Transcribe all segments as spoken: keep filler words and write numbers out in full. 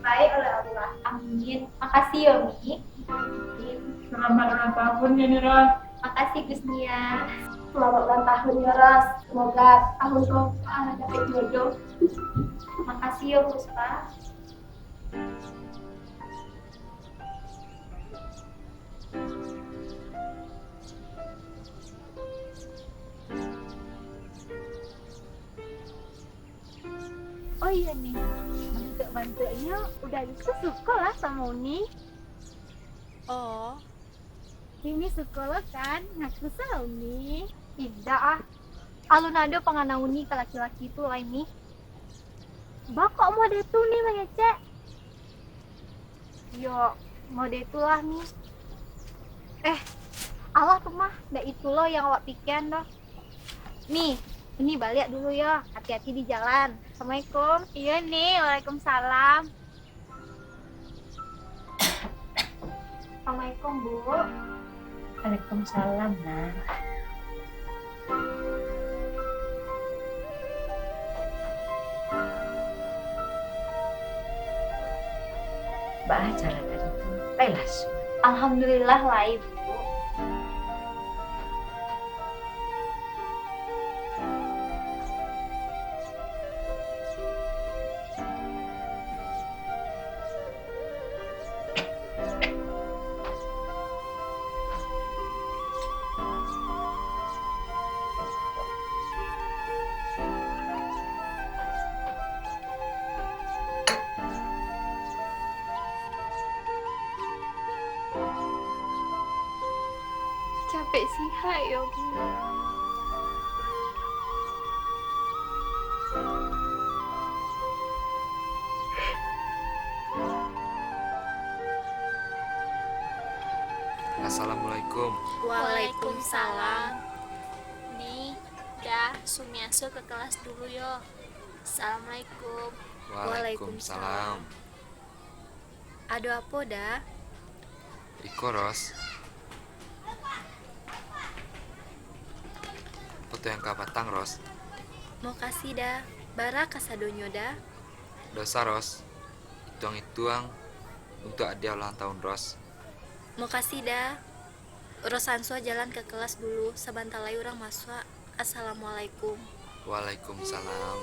Baik oleh Allah. Amin. Makasih yo, Mi. Selamat ulang tahun ya, Nira. Makasih, Gus Nia. Selamat ulang tahun ya, Ros. Semoga tahun ko ah, dapat jodoh. Makasih yo, Puspa. Oh iyo, Ni, bantuak-bantuaknyo Uda Rizal suko lah samo Uni. Oh, Uni suko lo kan? Ngaku sa Uni. Indak ah. Alun ado pangana Uni ka laki-laki tu lai, Ni. Baa kok mode tu, Ni, mangecek? Yo, mode tu lah, Ni. Eh, alah tu mah, ndak itu lo yang awak pikian doh. Ni, Uni baliak dulu yo, hati-hati di jalan. Assalamualaikum. Iyo, Ni, waalaikumsalam. Assalamualaikum, Bu. Waalaikumsalam, Nak. Baa acara tadi tu, lai lah suah? Alhamdulillah, lai, Bu. Capek sihat yo, Bu. Assalamualaikum. Waalaikumsalam. Ni, Da, Sumi asuah ka kelas dulu yo. Assalamualaikum. Waalaikumsalam. Ado apo, Da? Iko, Ros. Foto yang ka patang, Ros. Mokasih, Da. Bara kasadonyo, Da? Ndak usah, Ros. Ituang-ituang untuak adiah ulang tahun, Ros. Mokasih, Da. Ros anso jalan ka kelas dulu, sabanta lai urang masuak. Assalamualaikum. Waalaikumsalam.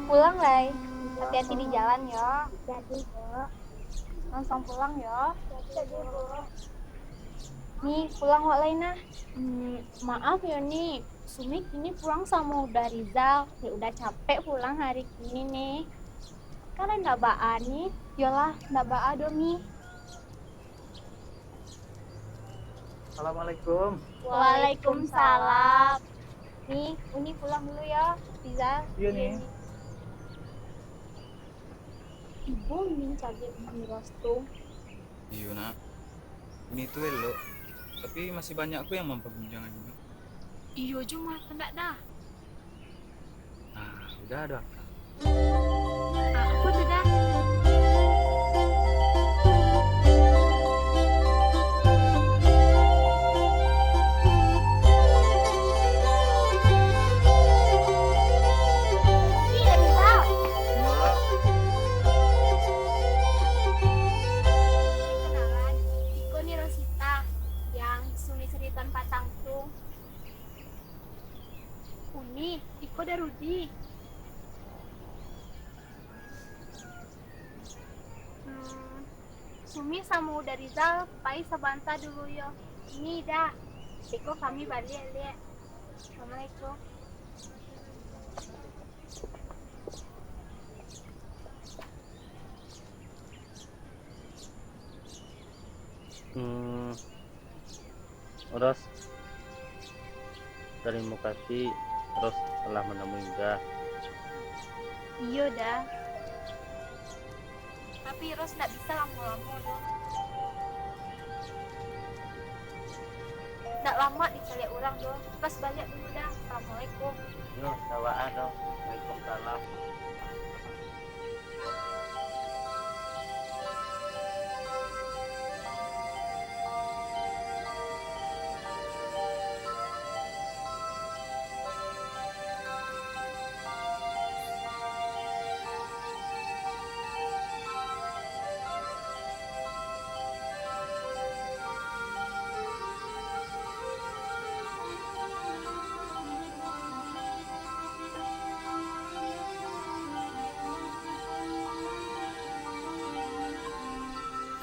Pulang lai. Hati-hati di jalan yo. Jadi, Bu. Langsung pulang yo. Jadi, Bu. Ni, pulang wak lai nah. Hmm, maaf yo, Ni. Sumi kini pulang samo Uda Rizal. Dek Uda capek pulang hari kini, Ni. Kan ndak baa, Ni. Yolah, ndak baa doh, Mi. Assalamualaikum. Waalaikumsalam. Ni, Uni pulang dulu yo, Rizal. Iyo, Ni. Ibo Uni caliak Uni Ros tu. Iyo, Nak. Uni tu elok, tapi masih banyak ko yang mampagunjangannyo. Iyo juo mah, kandak Da. Nah, Uda ado akal. Ah, apo tu, Da? Kenalan, iko ni Rosita, yang Sumi caritaan patang tu. Uni, iko Da Rudi. Hmm, Sumi samo Uda Rizal pai sabanta dulu yo. Uni Da, iko kami baliak liak. Assalamualaikum. Hmm, Ros, tarimo kasih, Ros lah manamui Uda. Iyo, Da. Tapi Ros ndak bisa lamo-lamo doh. Ndak lamak dicaliak urang doh. Ros baliak dulu, Da. Assalamualaikum. Yo, sawa ado. Waalaikumsalam.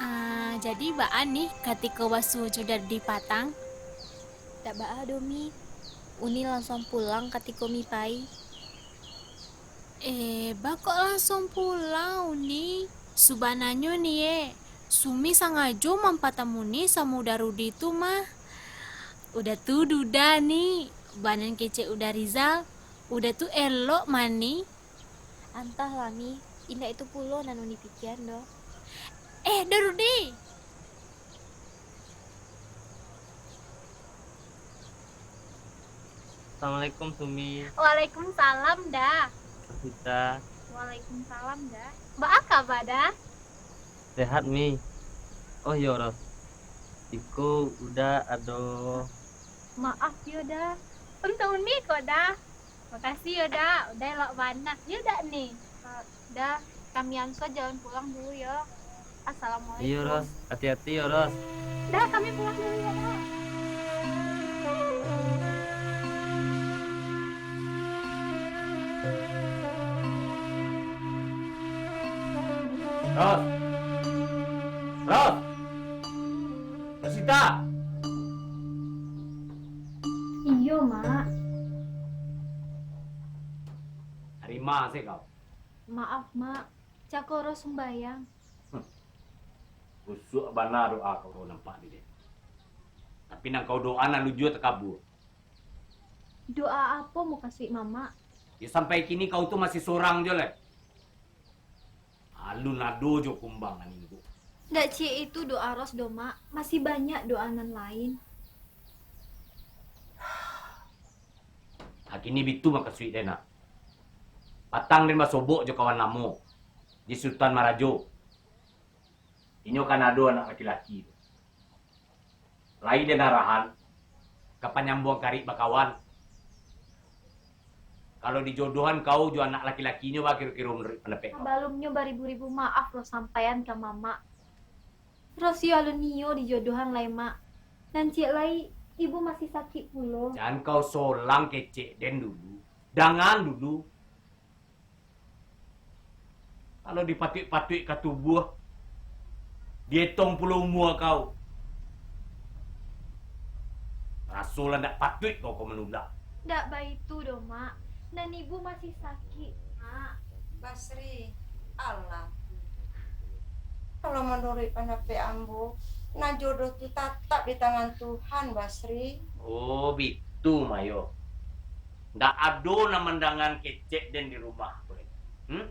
Ah, jadi baa nih, katiko basuo jo Darudi patang? Dak baa doh, Mi. Uni langsuang pulang katiko Mi pai. Eh, baa kok langsuang pulang, Uni? Subananyo ni, eh, Sumi sangajo mampatamuni samo Darudi tu mah. Uda tu duda ni, baa nan kecek Uda Rizal, Uda tu elok mani. Antahlah, Mi, indak itu pulo nan Uni pikian doh. Eh, Darudi! Assalamualaikum, Sumi. Waalaikumsalam, Da. Sita. Waalaikumsalam, Da. Baa kaba, Da? Sehat, Mi. Oh iyo, Ros. Iko Uda ado. Maaf yo, Da. Untuak Uni ko, Da. Makasih yo, Da. Uda elok bana. Yo dak ni? Da, kami ansua jalan pulang dulu yo. Assalamualaikum. Iyo, Ros. Hati-hati yo, Ros. Da, kami pulang dulu yo, Da. Ros. Ros. Rosita. Iyo, Mak. Dari ma se kau? Maaf, Mak. Cako Ros sumbayang. Hmm. Busuak bana doa kau, nampak di den. Tapi nan kau doa nan lun juo takabua. Doa apo mukasuik Mamak? Yo, sampai kini kau tu masih sorang jo lai. Alun ado jo kumbang nan inggo. Ndak ciek itu doa Ros doh, Mak. Masih banyak doa nan lain. Kini bitu mukasuik den, nak. Patang den basobok jo kawan lamo, di Sutan Marajo. Inyo kan ado anak laki-laki tu. Lai den arahan, ka panyambuang karib bakawan. Kalau dijodohan kau jo anak laki-lakinyo, ba kiro-kiro manuruik pandapek kau? Sabalumnyo baribu-ribu maaf Ros sampaian ka Mamak. Ros iyo alun nio dijodohan lai, Mak. Nan ciek lai, Ibu masih sakik pulo. Jan kau solang kecek den dulu. Dangan dulu. Kalau dipatuik-patuik ka tubuah, dietong pulo umua kau, raso lah ndak patuik kau ko manulak. Ndak baitu doh, Mak. Nan Ibu masih sakik, Mak. Basri, alah. Kalau manuruik pandapek ambo, nan jodoh tu tatap di tangan Tuhan, Basri. Oh, bitu, Mayo. Ndak ado nan mandangan kecek den di rumah ko lai. Hmm?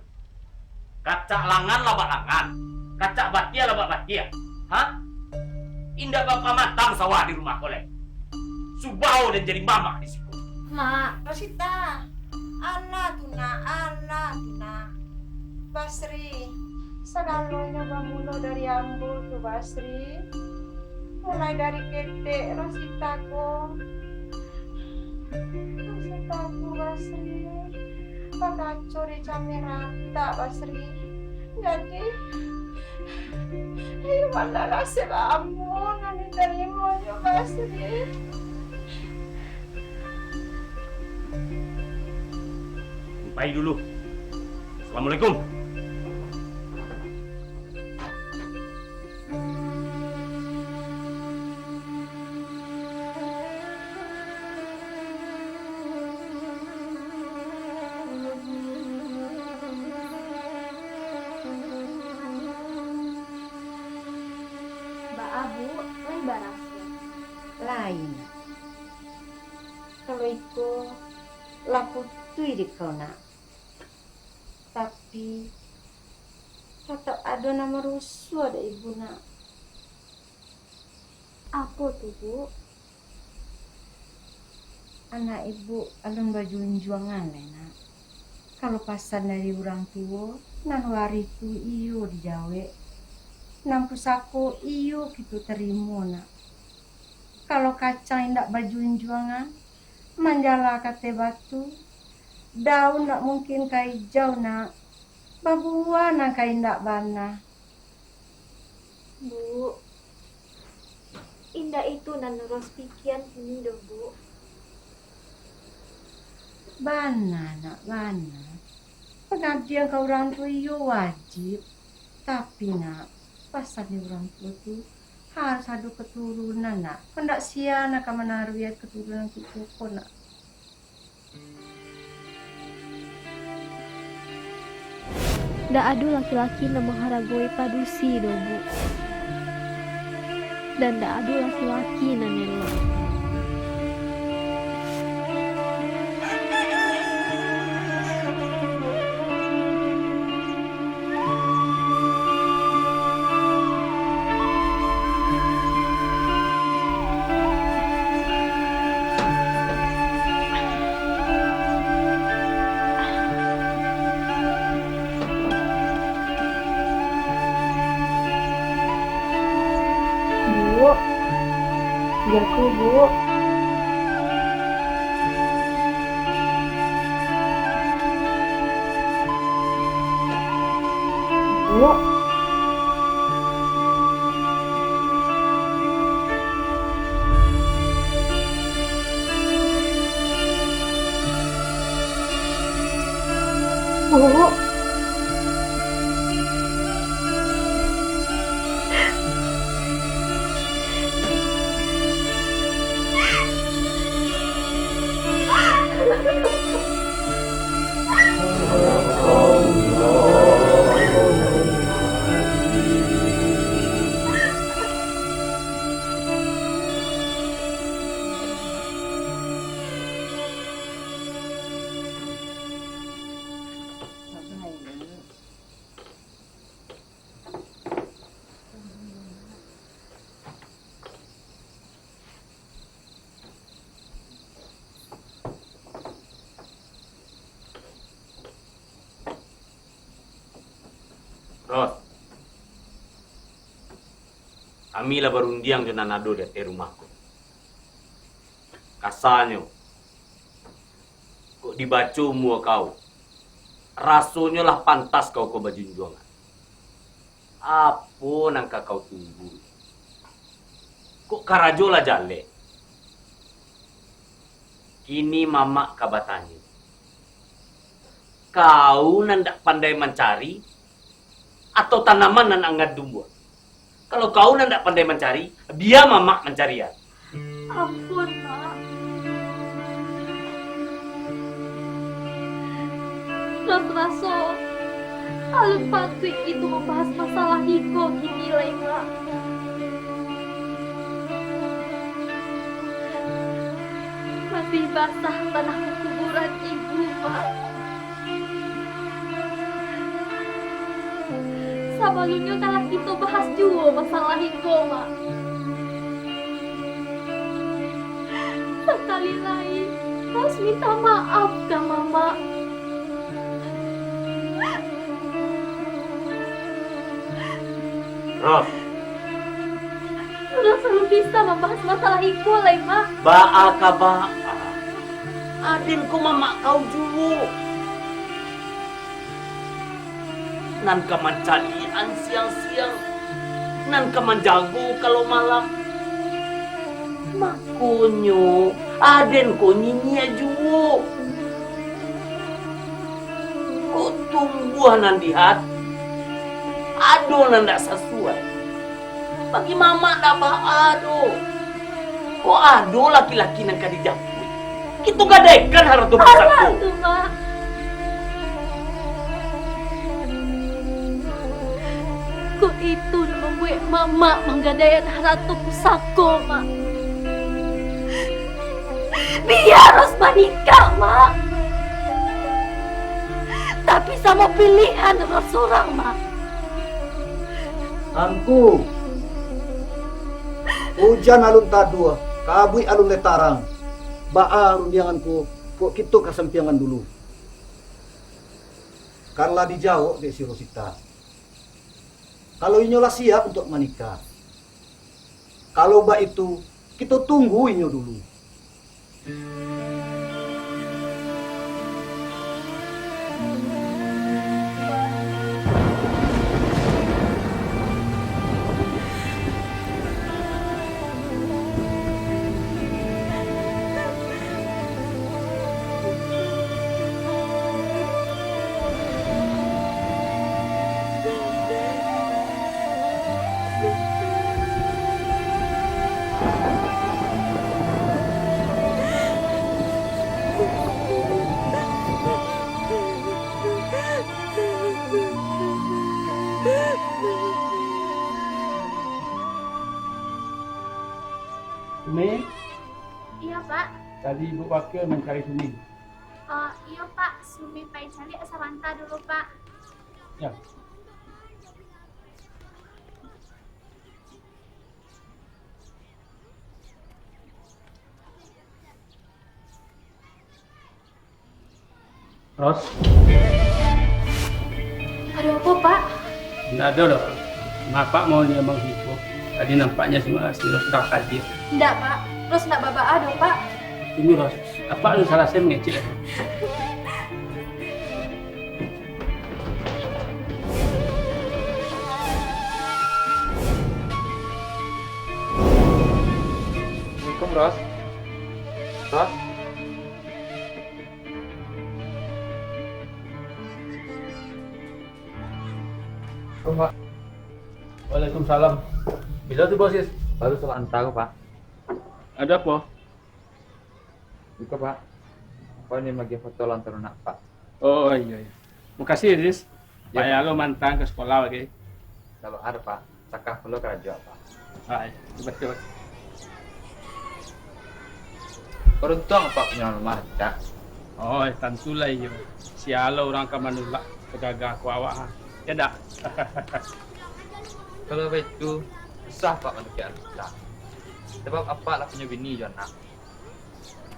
Kacak langan lah bak langan, kacak batia lah bak batia. Ha? Indak bapamatang sawah di rumah ko lai. Subao den jadi mamak di siko. Mak. Rosita, alah tu, Nak, alah tu, Nak. Basri, sagalonyo bamulo dari ambo tu, Basri. Mulai dari ketek Rosita ko. Rosita ko, Basri, bakaco di cameh ratak, Basri. Jadi, iyo bana nasib ambo nan ditarimonyo, Basri. Pai dulu. Assalamualaikum. Baa, Bu, lai baraso? Lai, Nak. Kalau iko lah putuih dek kau, Nak. Tapi, tatap ado nan marusuah dek Ibu, Nak. Apo tu, Bu? Anak ibu alun bajunjuangan lai, Nak. Kalau pasan dari urang tuo, nan warih tu iyo dijawek, nan pusako iyo kito tarimo, Nak. Kalau kacang indak bajunjuangan, manjala ka ateh batu, daun ndak mungkin ka ijau, Nak. Babuah nan ka indak bana. Bu, indak itu nan Ros pikian kini doh, Bu. Bana, Nak, bana. Pangabdian ka urang tuo iyo wajib. Tapi, Nak, pasan di urang tuo tu harus ado katurunan, Nak. Kok ndak sia nan ka manaruih katurunan kito ko, Nak. Ndak ado laki-laki nan mangharagoi padusi doh, Bu. Dan ndak ado laki-laki nan elok. Bu, jago, Bu. Bu. Bu. Ros, kami lah barundiang jo nan ado di ateh rumah ko. Kasanyo, kok dibaco umua kau, rasonyo lah pantas kau ko bajunjuangan. Apo nan ka kau tunggu? Kok karajo lah jaleh? Kini mamak ka batanyo, kau nan dak pandai mancari, atau tanaman nan anggan tumbuah? Kalau kau nan dak pandai mancari, bia mamak mancarian. Ampun, Mak. Ros raso, alun patuik itu mambahas masalah iko kini lai, Mak. Masih basah tanah kuburan ibu, Mak. Sabalunnyo kan lah kito bahas juo masalah iko, Mak. Sakali lai, Ros minta maaf ka Mamak. Ros. Ros alun bisa mambahas masalah iko lai, Mak. Baa ka baa? Aden ko mamak kau juo. Nan ka mancaliak-an siang-siang, nan ka manjago kalau malam. Makonyo, aden ko nyinyia juo. Kok tumbuah nan di hati, ado nan ndak sasuai. Bagi mamak ndak baa doh. Kok ado laki-laki nan ka dijapuik, kito gadaikan harato pusako. Alah tu, Mak. Kok itu nan mambuek mamak manggadaian harato pusako, Mak. Bia Ros banikah, Mak. Tapi samo pilihan Ros surang, Mak. Angku, ujan alun taduah, kabuik alun lai tarang. Baa rundiangan ko, kok kito kasampiangan dulu? Kan lah dijawok dek si Rosita, kalau inyo lah siap untuak manikah. Kalau baitu, kito tunggu inyo dulu. Umi, Iyo, Pak. Tadi Ibu Wakil mancari Sumi. Oh, iyo, Pak. Sumi pai caliak sabanta dulu, Pak. Ya. Ros. Ado apo, Pak? Indak ado doh. Apak mau niyo manghibo. Tadi nampaknyo si Ros sadang kaji. Indak, Pak. Ros indak babaa doh, Pak. Tunggu, Ros. Apak alun salasai mangecek. Assalamualaikum, Ros. Ros? Waalaikumsalam. Bisa tu, Bos, Sis? Baru salah anta ko, Pak. Ada apa? Iko, Pak. Apa ni lagi foto lantaran nak, Pak? Oh, iya, iya. Makasih, Sis. Iya, Pak. Payah lo mantang ke sekolah lagi. Kalau ada, Pak. Cakah pulo karajo, Pak. Ah, iya. Betul. Beruntung Apak punyo rumah, Cak. Oh, tantulah iyo. Sia lo urang ka manulak pagagah ko awak, ha. Yo ndak? Kalau baitu, susah Apak manulak Alisa. Sabab Apak lah punyo bini jo anak.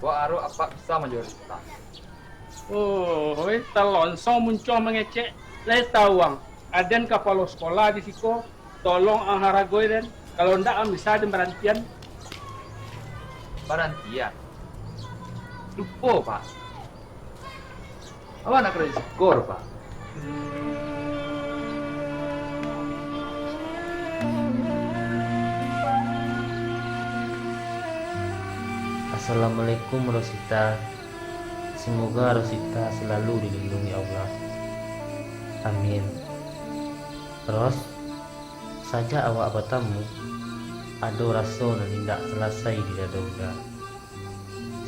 Wak arok Apak bisa manjual Alisa. Oh, oi, talonsong muncuang mangecek. Lai tahu ang, aden kapalo sekolah di siko, tolong ang haragoi den. Kalau ndak, ang bisa den barantian. Barantian? Lupo, Pak. Awak nak karajo di siko, Pak? Assalamualaikum, Rosita. Semoga Rosita selalu dilindungi Allah. Amin. Ros, sajak awak batamu, ado raso nan indak salasai di dado Uda.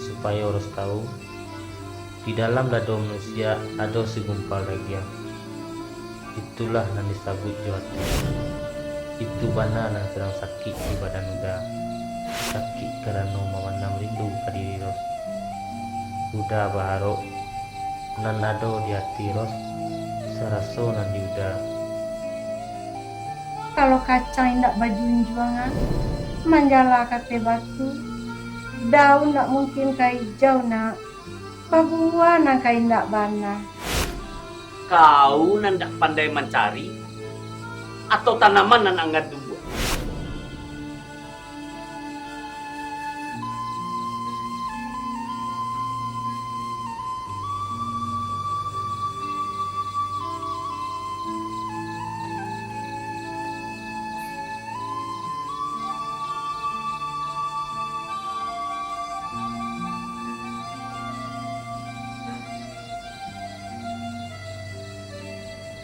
Supayo Ros tahu, di dalam dado manusia ado segumpal dagiang. Itulah nan disabuik jo ati. Itu bana nan sadang sakik di badan Uda. Sakik karano mamandang rindu ka diri Ros. Uda baharok, nan ado di ati Ros, saraso nan di Uda. Kalau kacang indak bajunjuang, ah, manjala ka ateh batu, daun ndak mungkin ka ijau, nak. Pabuah nan ka indak bana. Kau nan ndak pandai mancari, atau tanaman nan anggan tumbuah?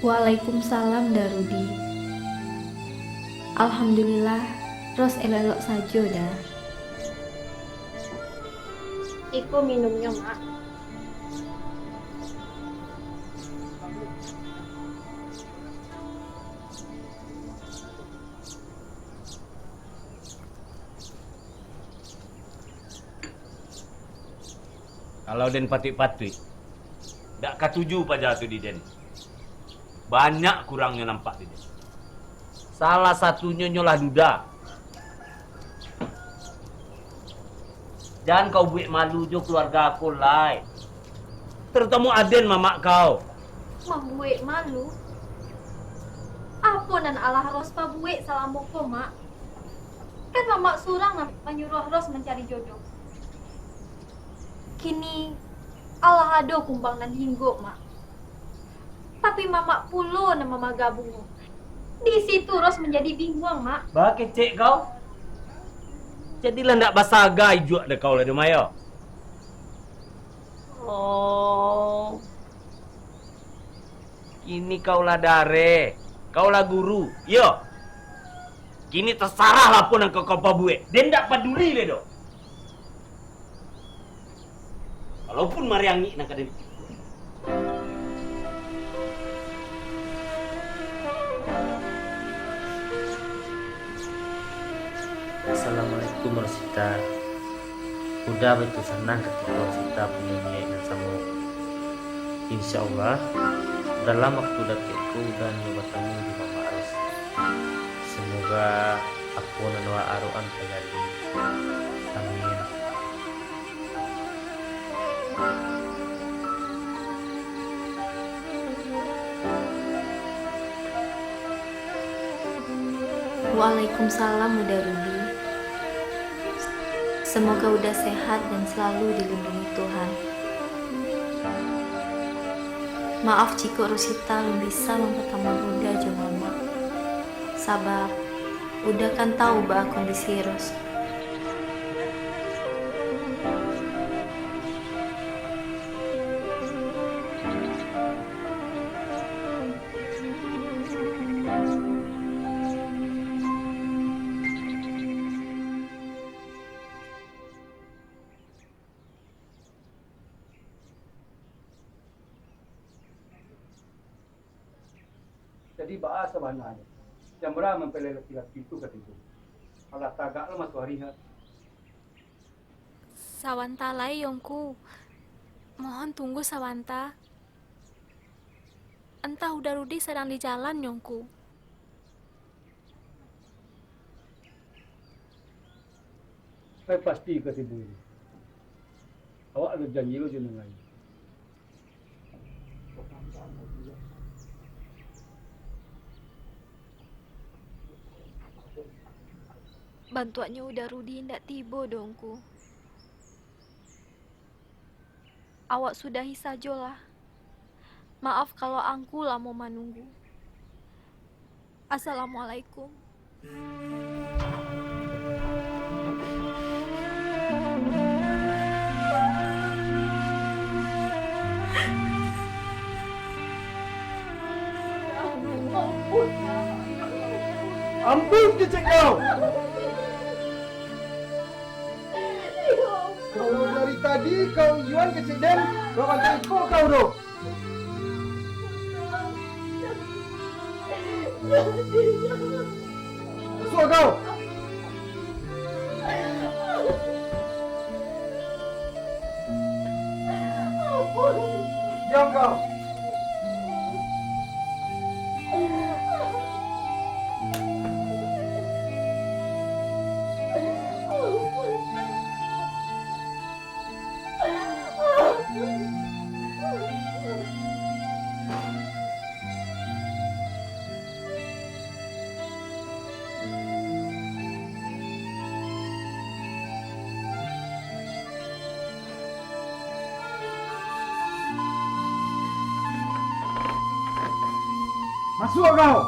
Waalaikumsalam, Da Rudi. Alhamdulillah, Ros elok-elok sajo, Da. Iko minumnyo, Mak. Kalau den patuik-patuik, dak katuju paja tu di den. Banyak kurangnyo nampak di den. Salah satunyo nyolah duda. Jan kau buek malu jo kaluarga ko lai. Tarutamo aden mamak kau. Mambuek malu? Apo nan alah Ros pabuek salamo ko, Mak? Kan mamak surang nan manyuruah Ros mancari jodoh. Kini, alah ado kumbang nan hinggok, Mak. Tapi mamak pulo nan mamaga bungo. Di situ Ros manjadi binguang, Mak. Bah, kecek kau. Jadilah ndak basaga ijuak dek kau lai, Mayo. Oh. Kini kau lah dareh, kau lah guru, iyo. Kini tasarahlah apo nan ka kau pabuek, den ndak paduli lai doh. Walaupun mariangik nan ka den. Assalamualaikum, Rosita. Uda baitu sanang katiko Rosita punyo niaik nan samo. Insya Allah, dalam waktu dakek ko Uda nio batamu jo Mamak Ros. Samoga apo nan Uda arokan tajadi. Amin. Waalaikumsalam, Uda Rudi. Semoga Uda sehat dan selalu dilindungi Tuhan. Maaf jikok Rosita alun bisa mampatamuan Uda jo Mamak, sabab Uda kan tahu baa kondisi Ros. Jadi, baa sabananyo? Jam bara mampalai laki-laki tu ka tibo? Alah tagak lah matoari, ha. Sabanta lai, Yongku. Mohon tunggu sabanta. Antah Uda Rudi sadang di jalan, Yongku. Ai, pasti ka tibo inyo. Awak ado janji lo jo nan lain. Bantuaknyo Uda Rudi indak tibo doh, Ngku. Awak sudahi sajolah. Maaf kalau Angku lamo manunggu. Assalamualaikum. Ampun kecek kau! Kalau dari tadi kau iyoan kecek den, kau bantai iko kau doh. Masuak kau! Diam kau! Masuak kau!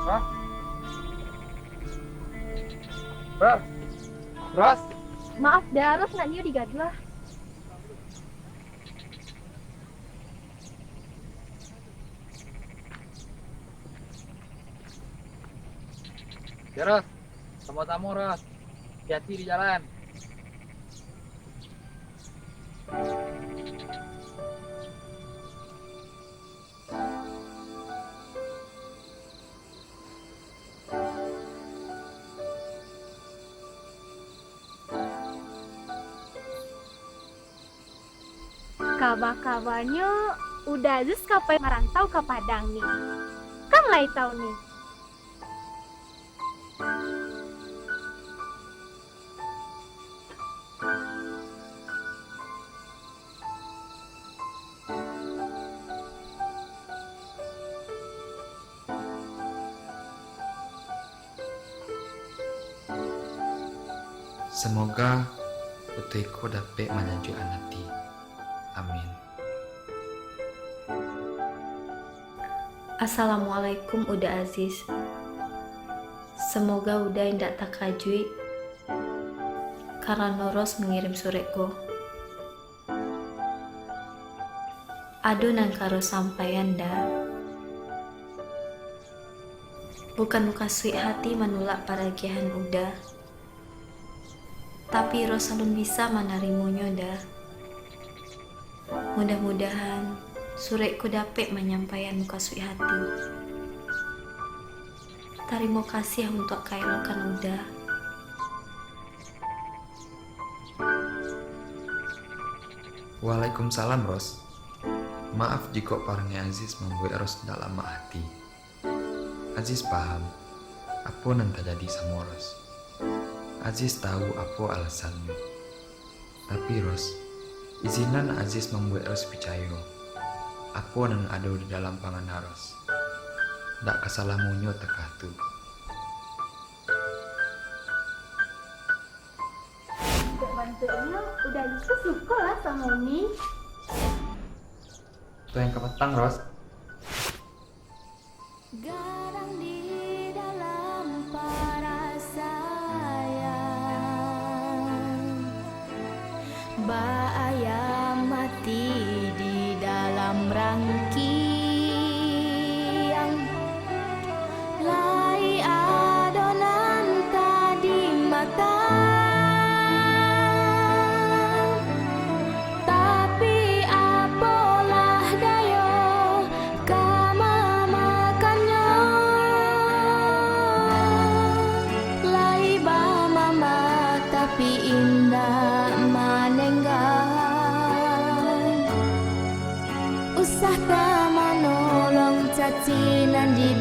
Hah? Ras! Ras! Maaf, Da, Ros nak nio digaduah. Ya, Ros. Samo-samo, Ros. Hati-hati di jalan. Kaba-kabanyo, Uda Aziz ka pai marantau ka Padang ni. Kan lai tau ni. Samoga foto iko dapek manyajuakan ati. Amin. Assalamualaikum, Uda Aziz. Samoga Uda indak takajuik karano Ros mangirim surek ko. Ado nan ka Ros sampaian, Da. Bukan mukasuik hati manulak paragiahan Uda, tapi Ros alun bisa manarimonyo, Da. Mudah-mudahan surek ko dapek manyampaian mukasuik hati. Tarimo kasih untuak kaelokan Uda. Waalaikumsalam, Ros. Maaf jikok parangai Aziz mambuek Ros indak lamak hati. Aziz paham, apo nan tajadi samo Ros. Aziz tahu apo alasannyo. Tapi, Ros, izinan Aziz mambuek Ros picayo, apo nan ado di dalam pangana Ros. Dak ka salamonyo takah tu. Bantuak-bantuaknyo Uda Aziz tu suko lah samo Umi. Tu yang kapatang, Ros. Gadang di dalam parasaian, baayam mati di dalam rangkiang. Lai ado nan tadi matan, tapi apolah dayo ka mamakannyo. Lai bamamah tapi indak manenggang. Usah tamanolong caci nan di